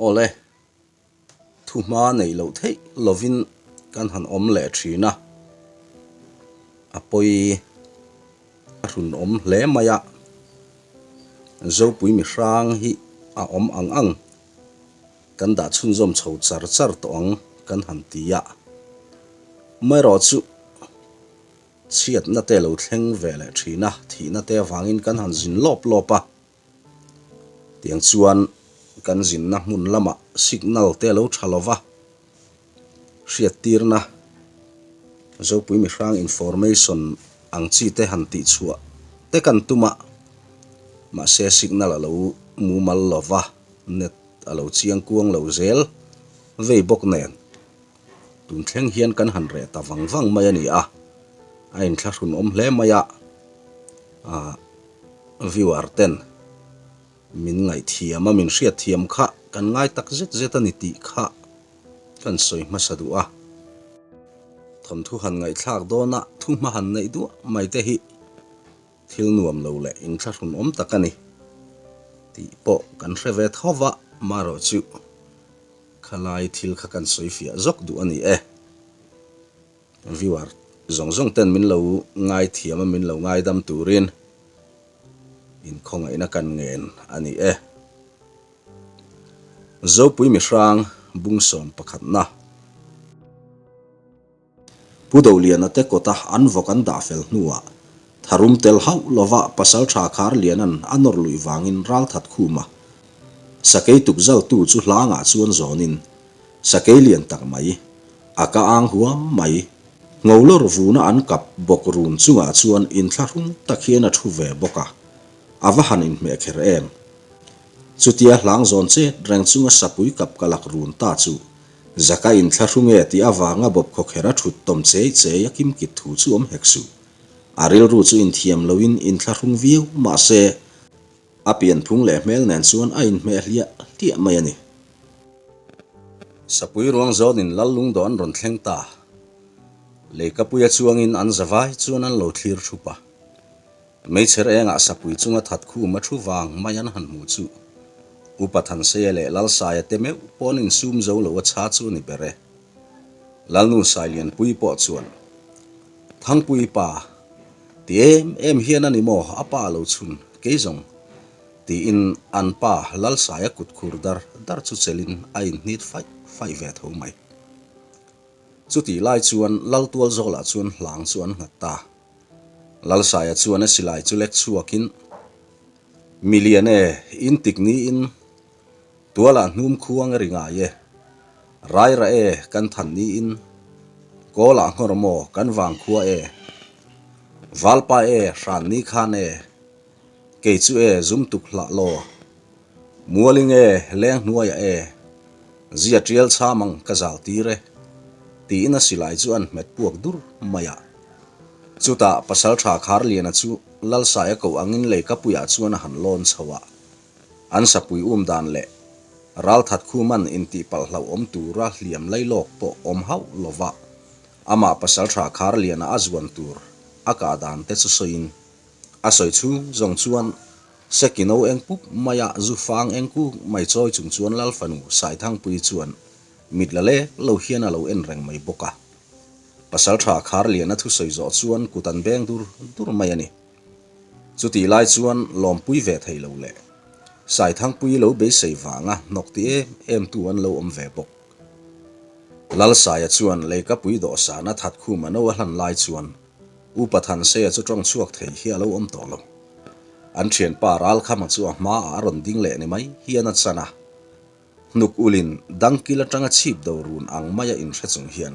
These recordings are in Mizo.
Awle, thuhma neih loh theih lovin kan han awm leh thin a, a pawi a hrunawm hle mai a, Zopui mihrang hi a awm ang ang kan dah chhunzawm chho char char tawh ang kan han ti a, amaherawhchu chhiatna te lo thleng ve leh thin a, thihna te avangin kan han zin lawp lawp a. Tiang chuan kan zinna hmun lamah signal te a lo tha lo va, hriattirna Zopui mihrang information ang chi te han tih chhuah te kan tum a, mahse signal a lo mumal lo va, net a lo chiang kuang lo zel vei bawk nen tun thleng hian kan han reh ta vang vang mai a ni a, a inthlahrun awm hle mai a, ah. Viewer ten min ngaihthiam a, min hriatthiam kha kan ngai tak zet zet a ni tih kha kan sawi hmasa duh a. Thawnthu han ngaihthlak dawna thu hma han neih duah mai te hi thil nuam lo leh inthlahrun awm tak a ni tih pawh kan hre ve tho va, marawh chu khalai thil kha kan sawi fiah zawk duh a ni e. Viewer zawng zawng ten min lo ngaithiam a, min lo ngaidam turin inkhawngaihna kan ngen a ni e. Zopui mihrang bungsawm pakhatna. Pu Doliana te kawta an vawk an dah fel hnuah tharum tel hauh lova Pasaltha Kharliana'n a nawr luih vangin ralthat khuma sakei tukzaltu chu hlangah chuan zawnin Sakei lian tak mai, a ka ang huam mai. Ngolawr vuna an kap bawk run chungah chuan inthlahrung tak hian a thu ve bawk a, a va han inhmeh kher em. Chutia hlang zawn chet reng chunga sapui kap ka lak run ta chu zaka inthlahrung e tih avanga bawp khawkher a thut tawm chei chei a kimkit thu chu awm hek suh. A rilru chu inthiam loin inthlahrung viau mahse, A pianphung leh hmel nen chuan a inhmeh hliah hliah mai a ni. Sapui ruang zawnin lal lungdawh an rawn thleng ta. Leikapuia chuangin an zavai chuan an lo thlir thup a. Meichher engah sapui chunga that khum a thu vang mai an han hmuh chu Upa Thanseia leh Lalsaia te meuh pawh an insum zo lo a chha chu a ni ber e. Lalnu Sailianpuii pawh chuan Thangpui pa, ti em em hian a ni maw a pa lo chhun kei zawng? tiin an pa Lalsaia kut khur dar dar chu chelin a inhnit faih faih ve tho mai. Chutih lai chuan Laltual zawlah chuan hlang chu an nghat ta. Lalsaia chuan a silai chu lek chhuakin, Milian e, in tik niin Tualah hnum khuang a ri ngai e. Raira e kan than niin. Kawlah nghawr maw kan vang khua e. Valpa e hran ni khan e. Kei chu e zum tuk hlah law. Mualing e leng hnuaiah e. Zia tial chham ang ka zal tir e. Tiin a silai chu an hmet puak dur mai a. Chutah Pasaltha Kharliana chu Lalsaia koh angin leikapuiah chuan a han lawn chho a. An sapui um dan leh ralthat khuman intihpalh hlauhawm tura hliam lailawk pawh awm hauh lova amah pasaltha Kharliana a zuan tur a kah dan te chu sawiin a sawi chhung zawng chuan Sekino eng pup maia zu fang eng kuk mai chawi chung chuan Lal fanu Saithangpuii chuan mit la lek lo hian a lo en reng mai bawk a. Pasaltha Kharliana thusawi zawh chuan kut an beng dur dur mai a ni. Chutih lai chuan lawmpui ve thei lo leh Saithangpui lo beisei vanga hnawk ti em em tu an lo awm ve bawk. Lalsaia chuan Leikapui dawhsana thatkhum a no a hlan lai chuan Upa Thanseia chu tawng chhuak thei hi a lo awm tawh lo. An thianpa Ralkhama chu a hmaah a rawn ding leh ni mai hian a chan a. Hnuk ulin dangkil atanga chhip do run ang maia inhre chung hian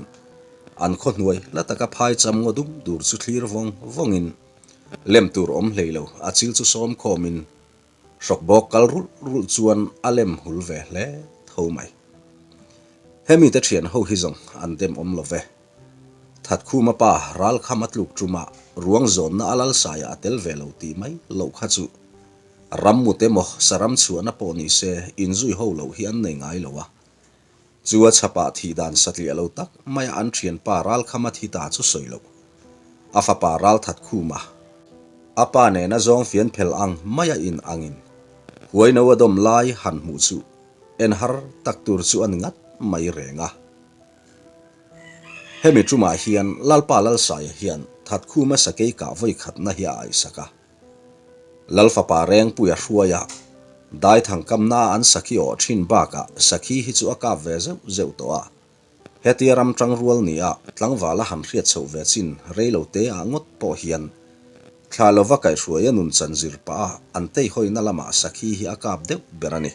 an khaw hnuai la taka phai cham ngaw dum dur chu thlir vawng vawngin lem tur awm hlei lo a chil chu sawm khawmin hrawk bawk kal rulh rulh chuan a lem hul ve hle tho mai. Hemi te thian ho hi zawng an dem awm lo ve. Thatkhuma pa Ralkham a tluk ṭuma ruang zawnna a lalsaiah a tel ve lo tih mai loh kha chu Ram mut emaw saram chhuahna pawh ni se inzui ho loh hi an nei ngai lo a. Chu a chhapah thih dan satliah lo tak maia an thianpa Ralkhama thi ta chu sawi loh. A fapa Ralthat Khuma, a pa nena zawng fian phel ang maia in angin huaino a dawm lai han hmuh chu. En har tak tur chu a ni ngat mai reng a. Hemi tumah hian Lalpa Lalsaia hian Thatkhuma sakei kah vawi khatna hi a aihsak a. Lalfapa Rengpuia hruaia daithang kamna an sakhi awh thin bakah sakhi hi chu a kap ve zeuh zeuh tawh a. Hetia ram tangrual nia tlangvala han hriat chhoh ve chin rei lo te ah ngawt pawh hian thla lova kaihhruaia nun chan zir pah a an teihawina lamah sakhi hi a kap deuh ber a ni.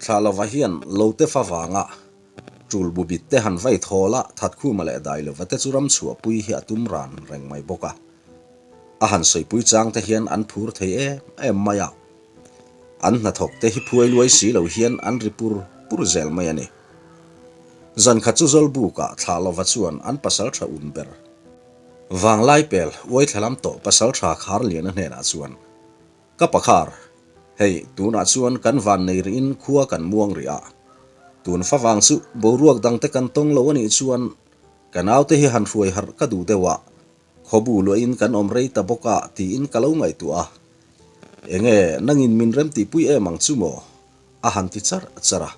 Thla lova hian lo te fa vanga tul bu bit te han vai thawl a, Thatkhuma leh Dailova te chu ram chhuahpui hi a tum ran reng mai bawk a. A han sawipui chang te hian an phur thei em em mai a, an hnathawk te hi phuai luai si lo hian an ri pur pur zel mai a ni. Zan khat chu Zawlbukah thlah lova chuan an pasal tha un ber. Vanglai pel uai thla lam tawh pasal tha Kharliana hnenah chuan, Ka pakhar, hei tunah chuan kan van nei rihin khua kan muang rih a. Tun favang chu boruak dangte kan tawng lo a nih chuan ka naute hi han hruai harh ka duh deuh a, khawbu luahin kan awm rei ta bawk a tiin ka lo ngaihtuah a. Enge nangin min remtihpui em ang chu maw? a han ti charh charh a.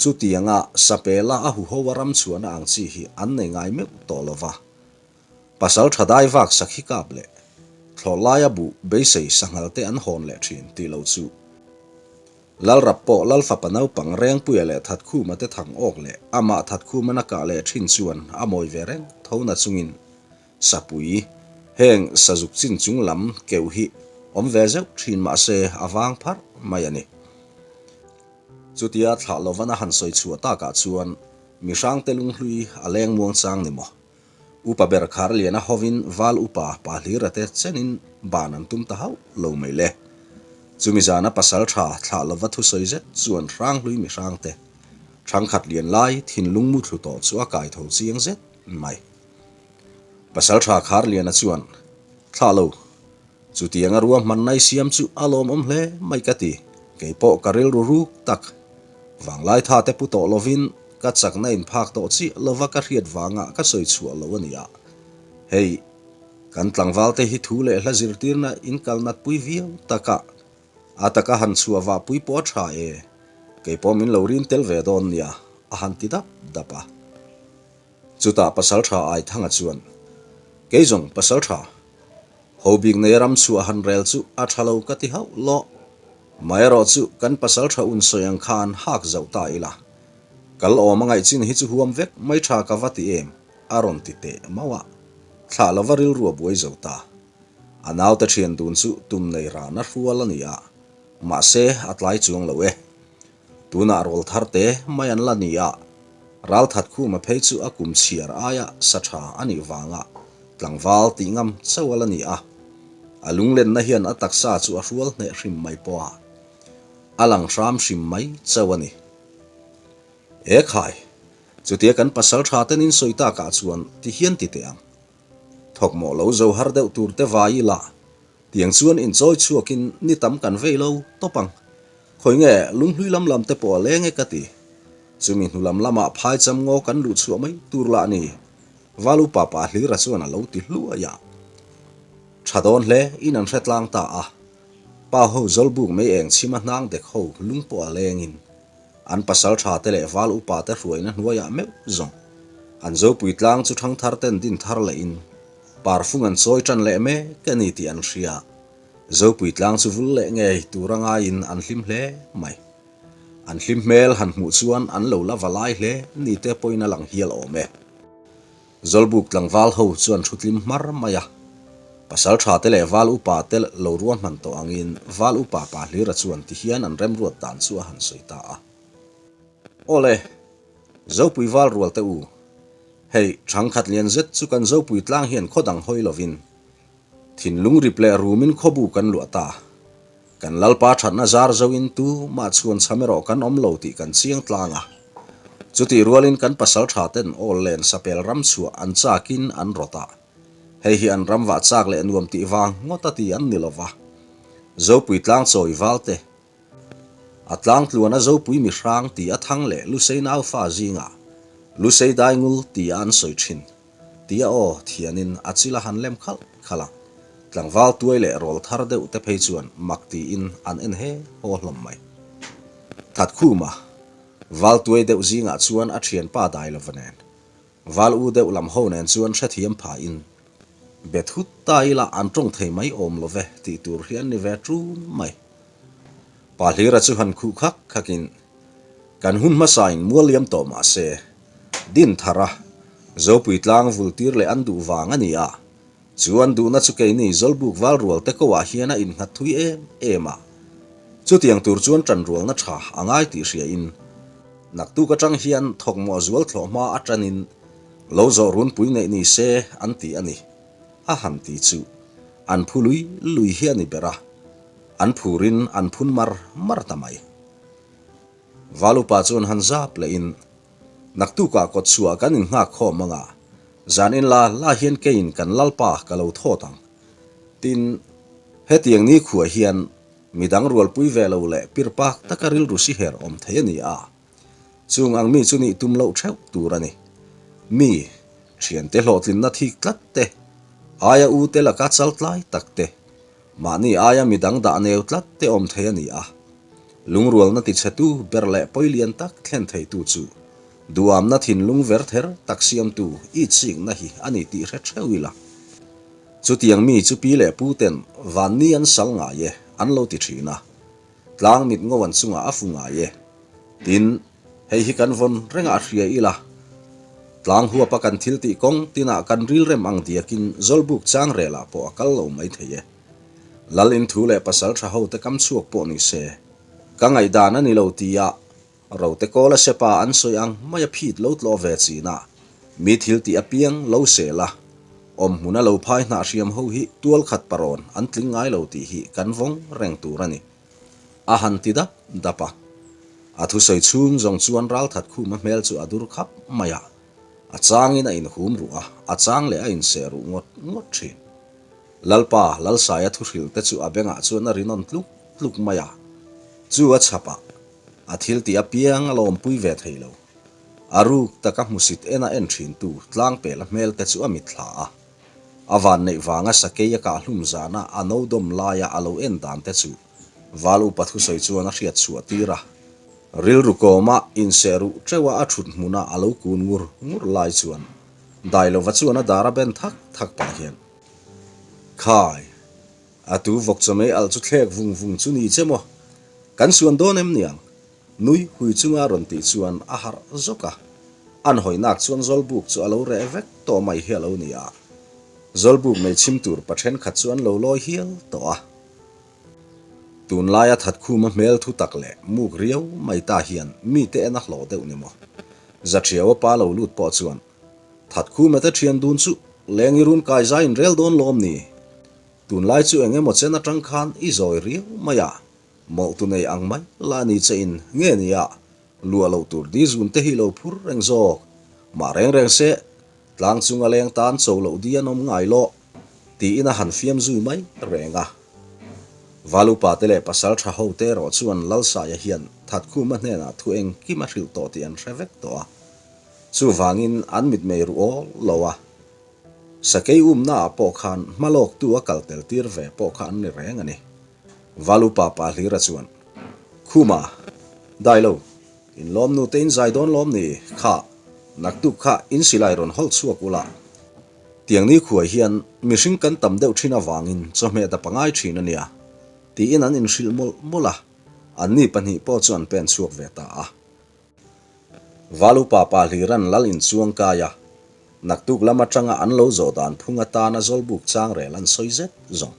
Chutianga sapela a huho a ram chhuahna ang chi hi an nei ngai meuh tawh lo va. Pasal tha dai vak sakhi kap leh thlawh laia buh beisei sanghal te an hawn leh thin tih lo chu. Lalrap pawh Lalfapa naupang Rengpuia leh Thatkhuma te thang awk leh amah Thatkhuman a kah leh thin chuan a mawi ve reng tho na chungin Sapui, heng sazuk chin chung lam keuh hi awm ve zeuh thin mahse a vang pharh mai a ni. Chutia thlah lovan a han sawi chhuah takah chuan mihrangte lunghlui a leng muang chang ni maw? Upa ber Kharliana hovin Val upa Pahlira te chenin ban an tum ta hauh lo mai le. Chumi zana pasal tha thlah lova thusawi zet chuan Hranghlui mihrangte thangkhat lian lai thinlung mu thlu tawh chu a kai tho chiang zet mai. Pasal tha Kharliana chuan, Thlah lo, chutianga ruahman nai siam chu a lawmawm hle mai ka ti, kei pawh ka rilru ruk tak. Vanglai tha te pu tawh lovin Ka chakna in phak tawh chiah lova ka hriat vangah ka sawi chhuah lo a ni a. Hei, kan tlangval te hi thu leh hla zirtirna in kal nat pui viau tak a, a taka han chhuah vah pui pawh a tha e, kei pawh min lo rin tel ve dawn nia, a han ti dap dap a. Chutah pasal tha Aithanga chuan, Kei zawng pasal tha, ho bik nei ram chhuah han rel chu a tha lo ka ti hauh lawh. Maherawh chu kan pasal tha un sawi ang khan hak zauh ta ila. Kal awm a ngaih chin hi chu huam vek mai tha ka va ti em? a rawn ti teh mauh a. Thlah lova rilru a buai zo ta. A naute thian dun chu tum nei rana hrual a ni a, mahse a tlai chuang lo e. Tunah rawl thar te mai an la ni a, ral that khuma phei chu a kum chhiar aia sa tha a nih vanga tlangval tih ngam chauh a la ni a. A lunglenna hian a taksa chu a hrual hneh hrim mai pawh a, a lang hram hrim mai chauh a ni. E khai, chutia kan pasal tha ten in sawi takah chuan ti hian ti teh ang. Thawk mawh lo zo har deuh tur te vai ila, tiang chuan inchawi chhuakin ni tam kan vei lo tawp ang. Khawi nge lunghlui lam lam te pawh a leng e ka ti. Chumi hnu lam lamah phai cham ngaw kan luh chhuah mai tur lah a ni. Valu pa pa Hlira chuan a lo ti hluai a. Tha dawn hle in an hre tlang ta a. Pa ho Zawlbuk mei eng chhima hnang dek ho lung pawh a lengin an pasal tha te leh val upa te hruaina hnuaiah meuh zawng an Zopui tlang chu thangthar ten din thar leh in parfung an chawi tan leh mek a ni tih an hria. Zopui tlang chu vul leh ngei tur a ngaiin an hlim hle mai. An hlim hmel han hmuh chuan an lo la va lai hle ni te pawhin a lang hial awm e. Zawlbuk tlangval ho chuan thutlim hmar mai a. Pasal tha te leh val upa te lo ruahman tawh angin val upa pa Hlira chuan tihian an remruat dan chu a han sawi ta a. Awle, Zopui val rual te u, hei thangkhat lian zet chu kan Zopui tlang hian khaw dang hawi lovin Thinlung rip leh rumin khawbu kan luah ta. Kan Lalpa thatna zar zoin tu mah chhuan chham erawh kan awm lo tih kan chiang tlang a. Chutih rualin kan pasal tha ten awl len sapel ram chhuah an chakin an rawt a. Hei hi an ram vah chak leh nuam tih vang ngawt a ti an ni lova. Zopui tlang chawi val te, a tlang tluan a Zopui mihrang ti a thang leh Lusei naufa zingah Lusei daingul ti a an sawi thin. Tia aw thianin a chil a han lem khalh khalh a, tlangval tuai leh rawl thar deuh te phei chuan mak tiin an en he haw hlawm mai. Thatkhuma, Valtuai deuh zingah chuan a thianpa dai lova nen, Val u deuh lam ho nen chuan hrethiam phahin, Be thut ta ila an tawng thei mai awm lo ve tih tur hi an ni ve ṭun mai. Pa Hlira chu han khuh khak khakin, Kan hun hmasain mual liam tawh mah se, din thar a, Zopui tlang vul tir leh an duh vang a ni a, chu an duhna chu keini Zawlbuk val rual te ko ah hian a innghat thui em em a. Chutiang tur chuan ṭanrualna ṭha a ngai tih hriain, Naktuk atang hian thawkmawh zual thlawh hma atanin lo zawh runpui neih ni se an ti a ni. A han ti chu an phu lui lui hi a ni ber a, an phurin an phun mar mar ta mai. Valupa chuan han zap lehin, Naktukah kawtchhuah kan innghak khawm ang a, zan in la la hian keiin kan lalpa ka lo thawt ang. Tin, hetiang nikhua hian Midang rualpui ve lo leh pir pak taka rilru si her awm thei a ni a, chung ang mi chu nih tum loh theuh tur a ni. Mi, thiante hlawhtlinna thik tlat te, aia u te laka chal tlai tak te, mahni aia midang dah neu tlat te awm thei a ni a. Lungrualna tichhetu ber leh pawi lian tak thlen theitu chu duamna thinlung ver ther tak siamtu itsikna hi a ni tih hre theuh ila. Chutiang mi chu pi leh pu ten van ni an sal ngai e an lo ti thin a, tlang mit ngo an chungah a fu ngai e. Tin, hei hi kan vawn rengah hria ila, tlang huapa kan thil tih kawng tinah kan rilrem ang diakin Zawlbuk changrel ah pawh a kal lo mai thei e. Lal in thu leh pasal tha ho te kam chhuak pawh ni se, ka ngaihdan a ni lo tia Rote kawl a sepa an sawi ang mai a phit lo tlawh ve chin a, mi thil tih apiang lo sel a, awm hmuna lo phai hnah hriam ho hi tual khat parawn an tling ngai lo tih hi kan vawng reng tur a ni. A han ti dap dap a. A thusawi chhung zawng chuan ralthat khuma hmel chu a dur khap mai a, a changin a inhum ruh a, a chang leh a inseh ruh ngawt ngawt thin. Lalpa, Lalsaia thuhrilh te chu a bengah chuan a rinawn tluk tluk mai a, chu a chhapah A thil tih apiang a lawmpui ve thei lo. A ruk taka hmusit en a en thintu tlangpela hmel te chu a mitthla a. A vanneih vanga sakei a kah hlum zana a no dawm laia a lo en dan te chu Val upa thusawi chuan a hriat chhuah tir a. Rilru kawma inseh ruh teuha a thut hmuna a lo kun ngur ngur lai chuan Dailova chuan a dar a ben thak thak pah hian, Khai! A tu vawk chawmei alh chu thlek vung vung chu ni che maw? Kan suan dawn em niang? Nui hui chunga rawn tih chuan a harh zawk a. An hawinak chuan Zawlbuk chu a lo reh vek tawh mai hi a lo ni a. Zawlbuk mei chhim tur pa thenkhat chu an lo lawi hial tawh a. Tunlaia Thatkhuma hmel thu tak leh muk riau mai ta hian mite en a hlawh deuh ni maw? Zaṭhiaua pa lo lut pawh chuan Thatkhuma te ṭhian dun chu leng i run kai zai in rel dawn lawm ni? Tunlai chu eng emaw chen atang khan i zawi riau mai a, mawlhtu nei ang mai la ni che in nge nia, luah loh tur di zun te hi lo phur reng zawk. Mah reng reng se, tlang chunga leng tan cho loh di an awm ngai loh, tiin a han fiam zui mai reng a. Valupa te leh pasal tha ho te erawh chuan Lalsaia hian Thatkhuma hnenah thu engkim a hrilh tawh tih an hre vek tawh a, chuvangin an mitmei ruh awl lo a. Sakei umna ah pawh khan hma lawktu a kal tel tir ve pawh kha an ni reng a ni. Valupa pa Hlira chuan, Khuma, dai lo, in lawmnu te in zai dawn lawm ni, kha, naktuk kha in silai rawn hawlh chhuak ula. Tiang ni khuai hian mihring kan tam deuh thin avangin chawhmeh ta pangai thin a nia, tiin an inhrilh mawlh mawlh a, anni pahnih pawh chu an pen chhuak ve ta a. Valupa pa Hliran lal in chuang kai a, naktuk lam atanga an lo zawh dan phung atana Zawlbuk changrel an sawi zet zawng.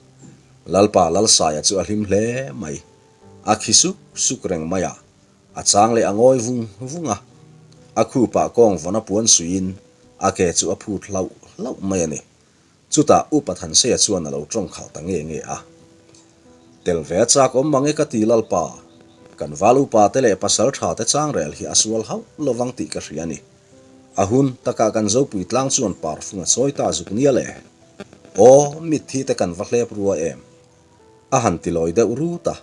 Lalpa Lalsaia chu a hlim hle mai. A khi suk suk reng mai a, a chang leh a ngawi vung vung a. A khupah kawng vawn a puan suiin a ke chu a phut hlauh hlauh mai a ni. Chutah Upa Thanseia chuan a lo tawng khalh ta nge nge a. Tel ve a chak awm mang e ka ti Lalpa, kan val upa te leh pasal tha te changrel hi a sual hauh lovang tih ka hria a ni. A hun takah kan Zopui tlang chuan parfung a chawi ta zuk nia le. Aw, mitthi te kan va hlep rua em? A han ti lawi deuh rut a.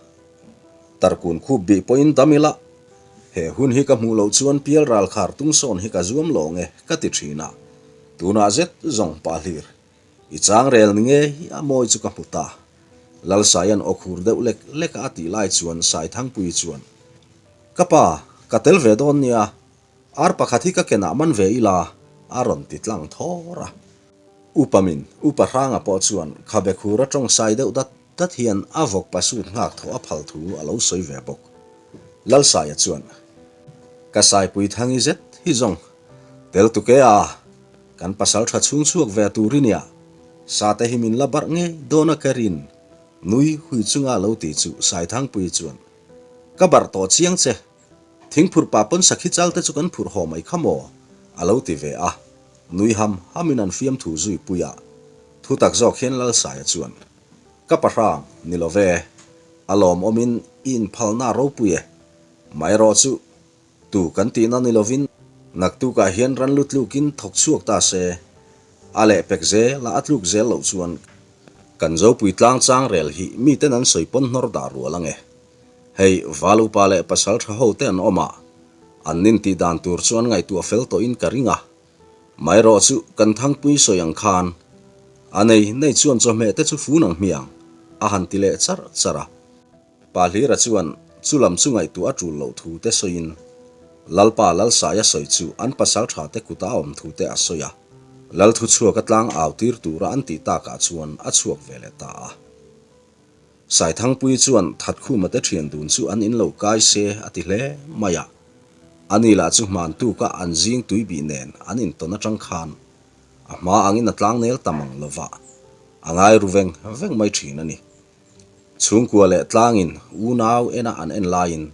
Tarkun khup bih pawhin dam ila, he hun hi ka hmuh loh chuan pial ral khar tung sawn hi ka zuam lawng e ka ti thin a. Tunah zet zawng pah hlir. I chang rel ni nge hi a mawi chu ka hmu ta. Lalsaia'n aw khur deuh lek lek a a tih lai chuan Saithangpui chuan. Ka pa, ka tel ve dawn nia, ar pakhat hi ka kenah man ve ila, a rawn ti tlang thawr a. Upa min, Upa Hranga pawh chuan khabe khur a tawng sai deuh dat dat hian a vawk pasut nghak thaw a phal thu a lo sawi ve bawk. Lalsaia chuan, Ka saipui thangi zet hi zawng, tel tuke a, kan pasal tha chhung chhuak ve tur i nia, sate hi min la barh ngei dawn a ka rin, nui hui chunga lo ti chu Saithangpuii chuan, Ka barh tawh chiang che, thingphurh pa pawn sakhi chal te chu kan phurh haw mai kha maw? a lo ti ve a, nui ham hamin an fiamthu zui pui a, thu tak zawk hian Lalsaia chuan, Ka pahrang, ni lo ve, a lawmawmin i inphalna ropui e, maherawh chu Tu kan tihna ni lovin naktukah hian ran lu tlukin thawk chhuak ta se, a leh pek zel a a tluk zel loh chuan kan Zopui tlang chang rel hi miten an sawi pawn hnawr dah rual ange. Hei Val upa leh pasal tha ho te an awm a, an nin tih dan tur chu an ngaihtuah fel tawhin ka ring a. Maherawh chu kan Thangpui sawi ang khan a nei nei chuan chawhmeh te chu fun ang hmiang a han ti leh charh charh a. Pa Hlira chuan chu lam chu ngaihtuah a tul loh thu te sawiin Lalpa Lalsaia sawi chu an pasal tha te kuta a awm thu te a sawi a, Lal thuchhuak a tlang au tir tura an tih takah chuan a chhuak ve leh ta a. Saithangpuii chuan Thatkhuma te thian dun chu an in lo kai se a ti hle mai a, ani lah chu hman tuka an zing tui bih nen an intawn atang khan a hma angin a tlangnel ta mang lova, a ngai ru veng veng mai thin a ni. Chhungkua leh tlangin unau ena an en laiin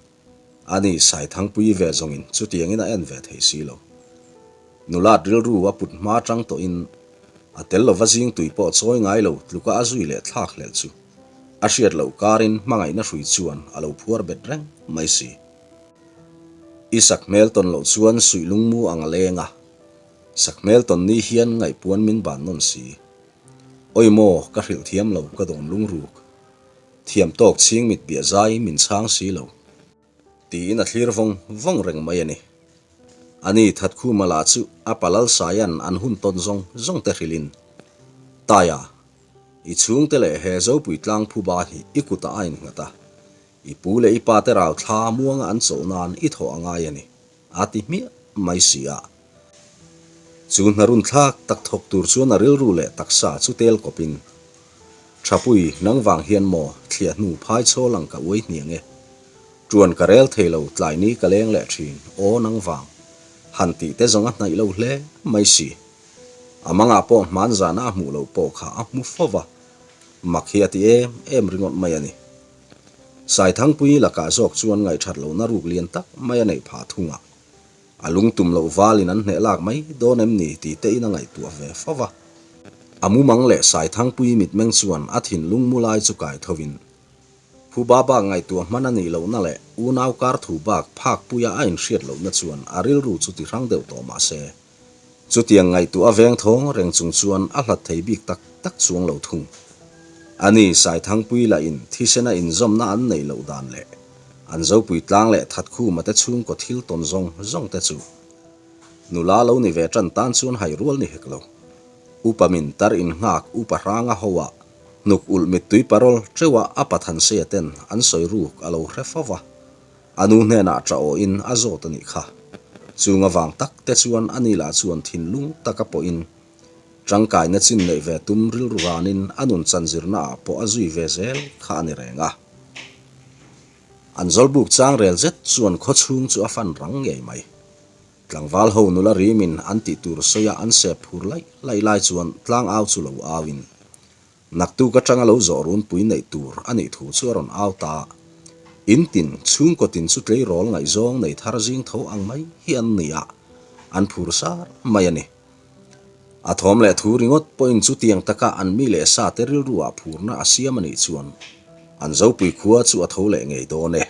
ani Saithangpui ve zawngin chutiangin a en ve thei si lo. Nulat rilru a put hma tang tawhin a tel lova zing tui pawh chawi ngai lo tluka a zui leh thlak hlelh chu a hriat loh karin hmangaihna hrui chuan a lo phuar bet reng mai si. I sakhmel tawn loh chuan suih lungmu ang a leng a, sakhmel tawn ni hian ngaihpuan min ban nawn si. Awi maw, ka hrilh thiam lo, ka dawn lungruk. Thiam tawk chhing mit piah zai min chhang si lo. Tiin a thlir vawng vawng reng mai a ni. Ani Thatkhuma lah chu a palal saian an hun tawn zawng zawng te hrilhin, Taia, i chhungte leh he Zopui tlang phuba hi i kutah a innghat a, i pu leh i pate rau thla muanga an chawlh nan i thawh a ngai a ni. A ti hmiah mai si a. Chu hna run thlak tak thawk tur chuan a rilru leh taksa chu tel kawpin, Thapui, nang vang hian maw thliah hnu phai chhawl ang ka uai hniang e. Tuan ka rel thei lo, tlai ni ka leng leh thin, aw nang vang. Han tih te zawng a hnaih lo hle mai si. A mangah pawh hman zana a hmuh loh pawh kha a hmu fo va, mak hi a ti em em ringawt mai a ni. Saithangpui lakah zawk chuan ngaihthat lohna ruk lian tak mai a neih phah thung a, a lung tum loh valin an hneh lak mai dawn em ni tih te in a ngaihtuah ve fo va. A mumang leh Saithangpui mitmeng chuan a thinlung mu lai chu kai thovin, Phuba bak ngaihtuah hman a nih lohna leh unau kar thu bak phakpuia a inhriat lohna chuan a rilru chu ti hrang deuh tawh mah se, Chutiang ngaihtuah a veng thawng reng chung chuan a hlat thei bik tak tak chuang lo thung. Ani Saithangpui lahin thisena inzawmna an neih loh dan leh an Zopui tlang leh Thatkhuma te chhungkaw thil tawn zawng zawng te chu nula lo ni ve tan tan chuan hai rual ni hek lo. Upa min tar innghak Upa Hranga ho ah hnuk ulh mittui parawl teuh a a Pathanseia ten an sawi ruk a lo hre fo va. A nu hnenah ṭah awhin a zawt a nih kha. Chung avang tak te chuan a ni lah chuan thinlung taka pawhin ṭangkaina chin neih ve tum rilru ranin a nun chanzirna ah pawh a zui ve zel kha a ni reng a. An zawlbuk chang rel zet chuan khawchhung chu a fan rang ngei mai. Tlangval ho nula rimin an tih tur sawi a an sep phur laih laih lai chuan tlangau chu lo auin Naktuk atanga lo zawh runpui neih tur a nih thu chu a rawn au ta. In tin, chhungkaw tin chu tleirawl ngaihzawng nei thar zing tho ang mai hi an ni a, an phur sar mai a ni. A thawm leh thu ringawt pawhin chutiang taka an mi leh sa te rilruah phurna a siam a nih chuan an Zopui khua chu a tho leh ngei dawn e.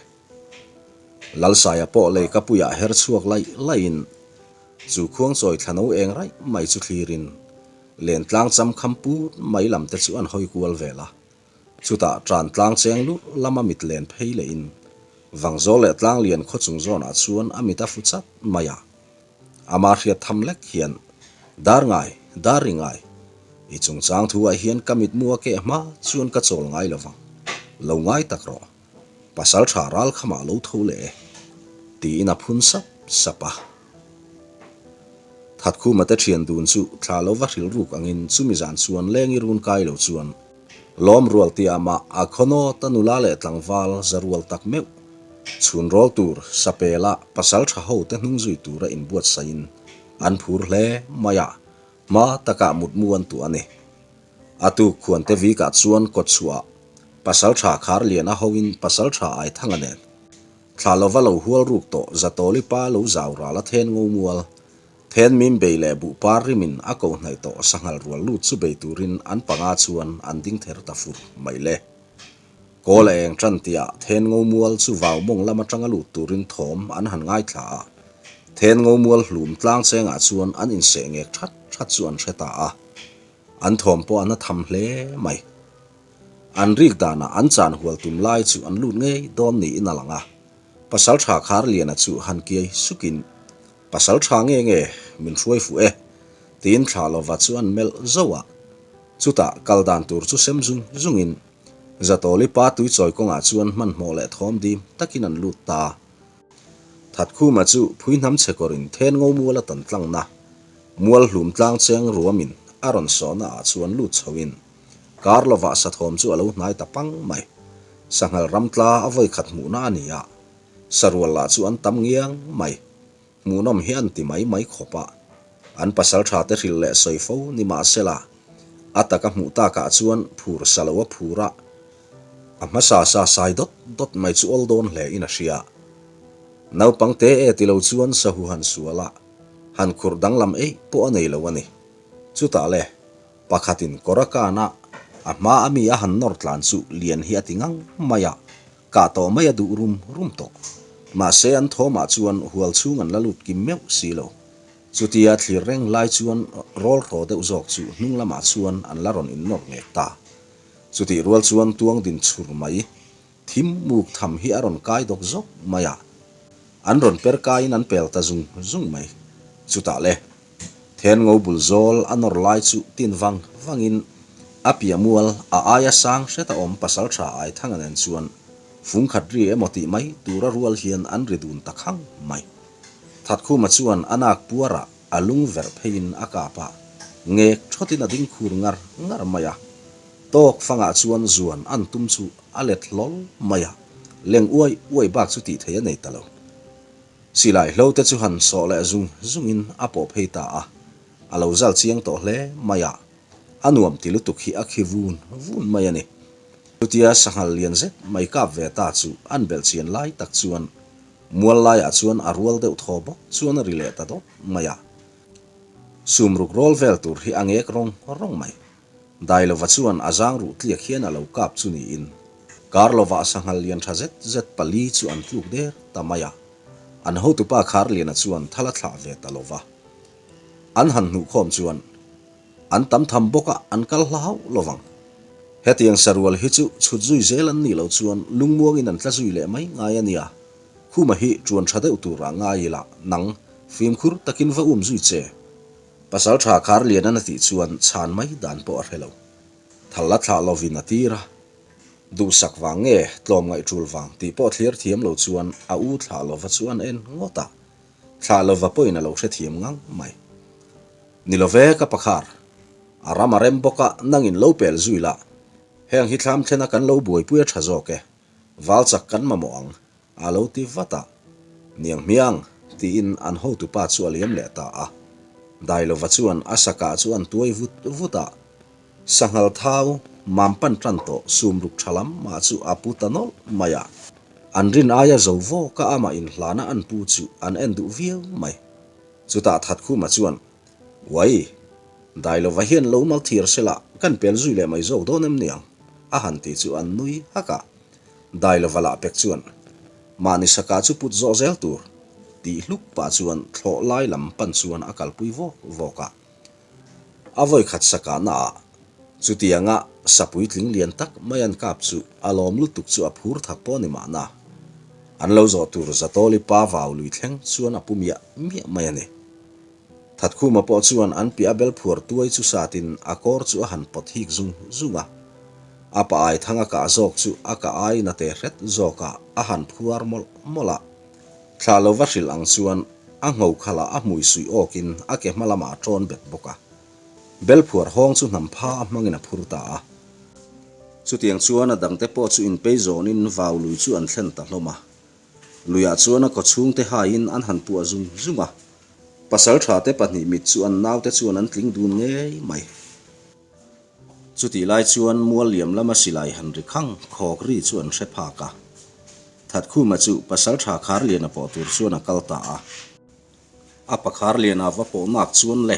Lalsaia pawh lei kapuiah her chhuak laih laihin chu khuangchawi thlano eng raih mai chu thlirin Lentlang cham kham put mai lam te chu an hawi kual vel a, chutah tan tlang cheng lurh lama mit len phei lehin Vangzawl leh Tlanglian khaw chung zawnah chuan a mit a fu chat mai a. Ama hriat tham lek hian, Dar ngai, dar ri ngai, i chungchang thu ah hian ka mitmu a keh hma chuan ka chawl ngai lo vang, lo ngai tak rawh. Pasal tha ral khamah lo tho leh e. Tiin a phun sap sap a. Thatkhuma te thian dun chu thla lo va hrilh ruk angin chumi zan chuan lengi run kai lo chuan lawm rual tih mah a khawnawt a nula leh tlangval za rual tak meuh chhun rawl tur sapela pasal tha ho te hnung zui tura inbuatsaihin an phur hle mai a, hma takah mutmu an tuah a ni. A tuk khuante vikah chuan kawtchhuah pasal tha Kharliana hoin pasal tha Aithanga nen Thla lova lo hual ruk tawh Zatawli pa lo zau ral a then ngo mual. Then mim bei leh buh par rimin a ko hnaih tawh sanghal rual lut chu bei turin an panga chuan an ding ther ta fur mai le. Kawl a eng tan tihah then ngo mual chu vau mawng lam atanga lut turin thawm an han ngaithla a. Then ngo mual hlum tlang chengah chuan an inseh ngek that that chu an hre ta a. An thawm pawh an a tham hle mai. An rik danah an chan hual tum lai chu an lut ngei dawn niin a lang a. Pasaltha Kharliana chu han kiai sukin, Pasaltha nge nge, min hruai fuh e, tiin thla lova chu an melh zauh a. Chutah kal dan tur chu sem zung zungin, Zatawli pa tuichawi kawngah chuan hmanhmawh leh thawm dim takin an lut ta. Thatkhuma chu phuihnam chhekawrin then ngo mual a tan tlangna, mual hlum tlang cheng ruamin a rawn sawhna ah chuan lut chhoin kar lovah sathawm chu a lo hnai ta pang mai. Sanghal ramtla a vawikhat hmuhna a ni a, sarual lah chu an tam ngiang mai. Hmuhnawm hi an ti mai mai khawp a, an pasal tha te hrilh leh sawi fo ni mahsela, a taka hmuh takah chuan phur sa lo a phur a, a hmasa sa sai dawt dawt mai chu awl dawn hle in a hria. Naupang te e ti lo chuan sahu han sual a, han khurh danglam eih pawh a nei lo a ni. Chutah le, pakhatin kawr a kan a, a hma a mi a han nawr tlan chu lian hi a ti ngang mai a, Kah tawh mai a duh rum rum tawh. Mahse an thawmah chuan hual chhung an la lut kim meuh si lo. Chutia thlir reng lai chuan rawl hraw deuh zawk chu hnung lamah chuan an la rawn innawr ngek ta. Chutih rual chuan tuang din chhur mai, thim muk tham hi a rawn kai dawk zawk mai a. An rawn per kaiin an pel ta zung zung mai. Chutah le, Then ngo bul zawl a nawr lai chu tin vang vangin a piah mual a aia sang hret a awm pasaltha Aithanga nen chuan fung khat ri emaw tih mai tura rual hian an ri dun ta khang mai. Thatkhuma chuan a nak puarah a lung verh pheiin a kap a, ngek thawtin a ding khur ngar ngar mai a. Tawk fangah chuan zuan an tum chu a let hlawl mai a, leng uai uai bak chu tih theih a nei ta lo. Silai hlo te chu han sawh leh zung zungin a pawh phei ta a, a lo zal chiang tawh hle mai a, a nuam ti lutuk hi a khi vun vun mai a ni. Chutia sanghal lian zet mai kap ve ta chu an belh chian lai tak chuan mual laiah chuan a rual deuh thaw bawk chuan a ri leh ta dawt mai a, sumruk rawl vel tur hi a ngek rawng rawng mai. Dailova chuan a zang ruh tliak hian a lo kap chu niin, Karlova sanghal lian tha zet zet pali chu an tluk der ta mai a. An hotupa Kharliana chuan thal a thlah ve ta lova. An han hnuhkhawm chuan an tam tham bawk a, an kal hla hauh lovang. Hetiang sarual hi chu chhut zui zel an nih loh chuan lungmuangin an tla zui leh mai ngai a nia. Khuma hi ṭuan ṭha deuh turah ngai ila, nang fimkhur takin va um zui che. Pasal tha khar lian an a tih chuan chhan mai dan pawh a hre lo. Thal la thlah lovin a tir a. Duhsak vang nge tlawm ngaih tul vang tih pawh thlir thiam lo chuan a u thlah lova chu an en ngawt a. Thlah lova pawhin a lo hre thiam ngang mai. Ni lo ve ka pakhar. A ram a rem bawk a, nangin lo pel zui la. Heng hi thlam thlena kan lo buaipui a tha zawk e. Val chak kan mamawh ang. A lo ti vat a, Niang hmiang, tiin an hotupa chu a liam leh ta a. Dailova chuan a sakah chu an tuai vut vut a, Sanghal thau mam pan tan tawh sumruk tha lam mah chu a pu ta nawlh mai a. An rin aia zo vawka amah inhlana an pu chu an en duh viau mai. Chutah Thatkhuma chuan, Uai, Dailova hian lo mal thir sela kan pel zui leh mai zawk dawn em niang? a han ti chu an nui hak a. Dailova lah pek chuan, Mahni saka chu put zawh zel tur, tih hluk pah chuan thlawh lai lam pan chuan a kalpui vawk vawk a. A vawikhat saka na ah chutianga sapuitling lian tak mai an kap chu a lawm lutuk chu a phur thak pawh ni mahna. An lo zawh tur Zatawli pa vau lui thleng chuan a pu miah miah mai a ni. Thatkhuma pawh chuan an piah a bel phuar tuai chu satin a kawr chu a han pawt hik zung zung a. A pa ai thang a kah zawk chu a kah aiin a te hret zawk a, a han phuar mawlh mawlh a. Thlah lova hrilh ang chuan a ngho khalah a hmui suih awkin a ke hma lamah a ṭawn bet bawk a. Bel phuar hawng chu hnam pha a hmangin a phur ta a. Chutiang chuan a dangte pawh chu inpei zawnin vau lui chu an thlen ta hlawm a. Luiah chuan a kawchhungte haiin an han puah zung zung a. Pasalṭhate pahnih mit chu an naute chuan an tling dun ngei mai. Chutih lai chuan mual liam lama silai han ri khang khawk ri chu an hre phak a. Thatkhuma chu Pasalṭha Kharliana pawh tur chuan a kal ta a. A pa Kharliana va pawh nak chuan le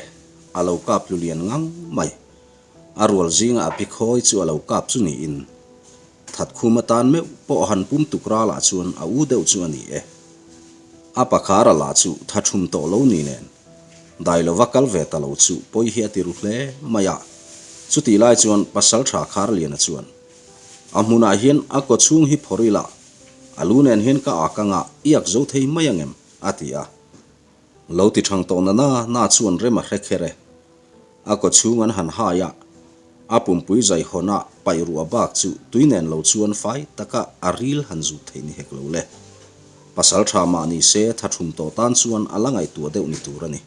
a lo kap tlu lian ngang mai. A rual zinga a pi khawi chu a lo kap chu niin Thatkhuma tan meuh pawh han pum tuk ralah chuan a u deuh chu a ni e. A pa Khara lah chu tha thum tawh lo ni nen. Dai lova kal ve ta lo chu pawi hi a ti ru hle mai a. Chutih lai chuan Pasaltha Kharliana chuan, A hmunah hian a kaw chhung hi phawrh ila, a lu nen hian ka ak anga i ak zo thei mai angem? a ti a. Lo ti thang tawh na na na chuan rem a hre kher e. A kaw chhung an han hai a, a pumpui zai hawn a paih ruah bak chu tui nen lo chuan fai taka a ril han zut thei ni hek lo le. Pasaltha mah ni se tha thum tawh tan chuan a la ngaihtuah deuh ni tur a ni.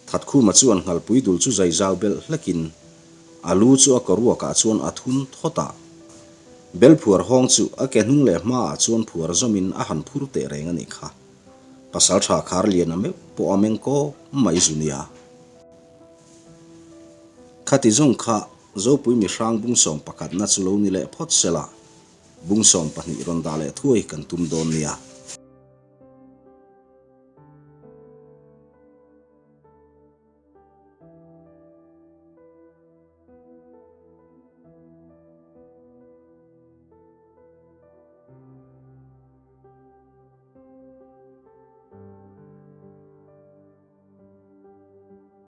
Thatkhuma chuan nghalpui dul chu zai zau belh hlekin a lu chu a kaw ruakah chuan a thun thawt a. Bel phuar hawng chu a ke hnung leh hmaah chuan phuar zawmin a han phur teh reng a nih kha. Pasaltha Kharliana meuh pawh a meng kawk mai zu nia. Khati zawng kha Zopui mihrang bungsawm pakhatna chu lo ni leh phawt se la, bungsawm pahnih rawn dah leh thuai kan tum dawn nia.